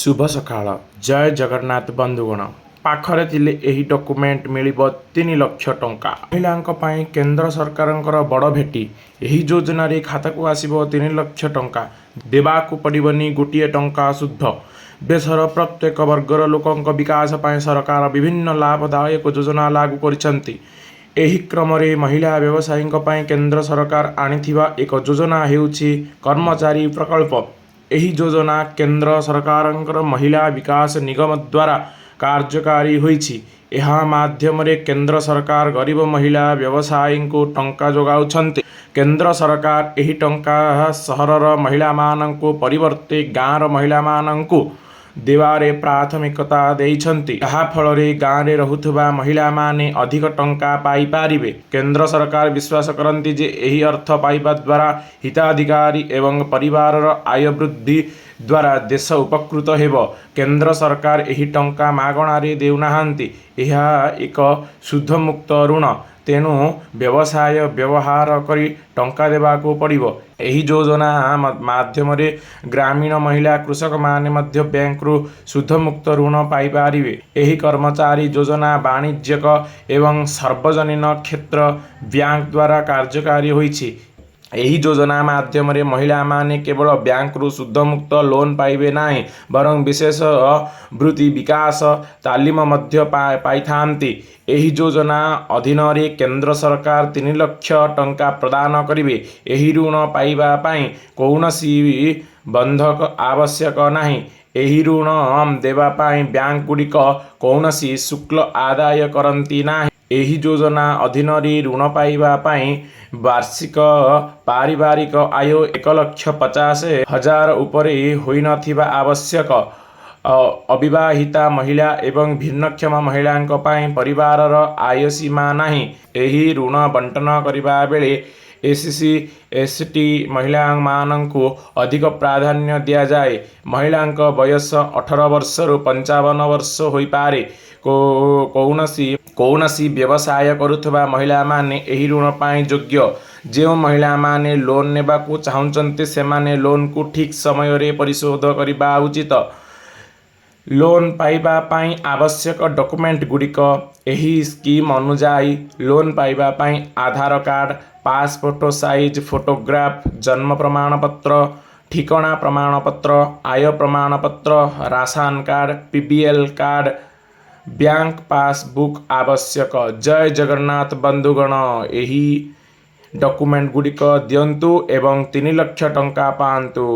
ଶୁଭ ସକାଳ, ଜୟ ଜଗନ୍ନାଥ ବନ୍ଧୁଗଣ। ପାଖରେ ଥିଲେ ଏହି ଡକୁମେଣ୍ଟ ମିଳିବ 3 ଲକ୍ଷ ଟଙ୍କା। ମହିଳାଙ୍କ ପାଇଁ କେନ୍ଦ୍ର ସରକାରଙ୍କର ବଡ଼ ଭେଟି। ଏହି ଯୋଜନାରେ ଖାତାକୁ ଆସିବ 3 ଲକ୍ଷ ଟଙ୍କା, ଦେବାକୁ ପଡ଼ିବନି ଗୋଟିଏ ଟଙ୍କା ସୁଧ। ଦେଶର ପ୍ରତ୍ୟେକ ବର୍ଗର ଲୋକଙ୍କ ବିକାଶ ପାଇଁ ସରକାର ବିଭିନ୍ନ ଲାଭଦାୟକ ଯୋଜନା ଲାଗୁ କରିଛନ୍ତି। ଏହି କ୍ରମରେ ମହିଳା ବ୍ୟବସାୟୀଙ୍କ ପାଇଁ କେନ୍ଦ୍ର ସରକାର ଆଣିଥିବା ଏକ ଯୋଜନା ହେଉଛି କର୍ମଚାରୀ ପ୍ରକଳ୍ପ। ଏହି ଯୋଜନା କେନ୍ଦ୍ର ସରକାରଙ୍କର ମହିଳା ବିକାଶ ନିଗମ ଦ୍ୱାରା କାର୍ଯ୍ୟକାରୀ ହୋଇଛି। ଏହା ମାଧ୍ୟମରେ କେନ୍ଦ୍ର ସରକାର ଗରିବ ମହିଳା ବ୍ୟବସାୟୀଙ୍କୁ ଟଙ୍କା ଯୋଗାଉଛନ୍ତି। କେନ୍ଦ୍ର ସରକାର ଏହି ଟଙ୍କା ସହରର ମହିଳାମାନଙ୍କୁ ପରିବର୍ତ୍ତେ ଗାଁର ମହିଳାମାନଙ୍କୁ ଦେବାରେ ପ୍ରାଥମିକତା ଦେଇଛନ୍ତି, ଯାହାଫଳରେ ଗାଁରେ ରହୁଥିବା ମହିଳାମାନେ ଅଧିକ ଟଙ୍କା ପାଇପାରିବେ। କେନ୍ଦ୍ର ସରକାର ବିଶ୍ୱାସ କରନ୍ତି ଯେ ଏହି ଅର୍ଥ ପାଇବା ଦ୍ୱାରା ହିତାଧିକାରୀ ଏବଂ ପରିବାରର ଆୟ ବୃଦ୍ଧି ଦ୍ୱାରା ଦେଶ ଉପକୃତ ହେବ। କେନ୍ଦ୍ର ସରକାର ଏହି ଟଙ୍କା ମାଗଣାରେ ଦେଉନାହାନ୍ତି। ଏହା ଏକ ସୁଧମୁକ୍ତ ଋଣ, ତେଣୁ ବ୍ୟବସାୟ ବ୍ୟବହାର କରି ଟଙ୍କା ଦେବାକୁ ପଡ଼ିବ। ଏହି ଯୋଜନା ମାଧ୍ୟମରେ ଗ୍ରାମୀଣ ମହିଳା କୃଷକମାନେ ମଧ୍ୟ ବ୍ୟାଙ୍କରୁ ସୁଧମୁକ୍ତ ଋଣ ପାଇପାରିବେ। ଏହି କର୍ମଚାରୀ ଯୋଜନା ବାଣିଜ୍ୟିକ ଏବଂ ସାର୍ବଜନୀନ କ୍ଷେତ୍ର ବ୍ୟାଙ୍କ ଦ୍ୱାରା କାର୍ଯ୍ୟକାରୀ ହୋଇଛି। ଏହି ଯୋଜନା ମାଧ୍ୟମରେ ମହିଳାମାନେ କେବଳ ବ୍ୟାଙ୍କରୁ ସୁଧମୁକ୍ତ ଲୋନ୍ ପାଇବେ ନାହିଁ, ବରଂ ବିଶେଷ ବୃତ୍ତି ବିକାଶ ତାଲିମ ମଧ୍ୟ ପାଇଥାନ୍ତି। ଏହି ଯୋଜନା ଅଧୀନରେ କେନ୍ଦ୍ର ସରକାର 3 ଲକ୍ଷ ଟଙ୍କା ପ୍ରଦାନ କରିବେ। ଏହି ଋଣ ପାଇବା ପାଇଁ କୌଣସି ବନ୍ଧକ ଆବଶ୍ୟକ ନାହିଁ। ଏହି ଋଣ ଦେବା ପାଇଁ ବ୍ୟାଙ୍କଗୁଡ଼ିକ କୌଣସି ଶୁଳ୍କ ଆଦାୟ କରନ୍ତି ନାହିଁ। ଏହି ଯୋଜନା ଅଧୀନରେ ଋଣ ପାଇବା ପାଇଁ ବାର୍ଷିକ ପାରିବାରିକ ଆୟ 1,50,000 ଉପରେ ହୋଇନଥିବା ଆବଶ୍ୟକ। ଅବିବାହିତା ମହିଳା ଏବଂ ଭିନ୍ନକ୍ଷମ ମହିଳାଙ୍କ ପାଇଁ ପରିବାରର ଆୟ ସୀମା ନାହିଁ। ଏହି ଋଣ ବଣ୍ଟନ କରିବା ବେଳେ ଏସସି, ଏସଟି ମହିଳାମାନଙ୍କୁ ଅଧିକ ପ୍ରାଧାନ୍ୟ ଦିଆଯାଏ। ମହିଳାଙ୍କ ବୟସ 18 ବର୍ଷରୁ 55 ବର୍ଷ ହୋଇପାରେ। କୌଣସି ବ୍ୟବସାୟ କରୁଥିବା ମହିଳାମାନେ ଏହି ଋଣ ପାଇଁ ଯୋଗ୍ୟ। ଯେଉଁ ମହିଳାମାନେ ଲୋନ୍ ନେବାକୁ ଚାହୁଁଛନ୍ତି, ସେମାନେ ଲୋନ୍କୁ ଠିକ୍ ସମୟରେ ପରିଶୋଧ କରିବା ଉଚିତ। ଲୋନ୍ ପାଇବା ପାଇଁ ଆବଶ୍ୟକ ଡକୁମେଣ୍ଟଗୁଡ଼ିକ: ଏହି ସ୍କିମ୍ ଅନୁଯାୟୀ ଲୋନ୍ ପାଇବା ପାଇଁ ଆଧାର କାର୍ଡ, ପାସପୋର୍ଟ ସାଇଜ୍ ଫଟୋଗ୍ରାଫ, ଜନ୍ମ ପ୍ରମାଣପତ୍ର, ଠିକଣା ପ୍ରମାଣପତ୍ର, ଆୟ ପ୍ରମାଣପତ୍ର, ration card, PBL card, bank passbook ଆବଶ୍ୟକ। ଜୟ ଜଗନ୍ନାଥ ବନ୍ଧୁଗଣ। ଏହି ଡକୁମେଣ୍ଟ ଗୁଡ଼ିକ ଦିଅନ୍ତୁ ଏବଂ 3 ଲକ୍ଷ ଟଙ୍କା ପାଆନ୍ତୁ।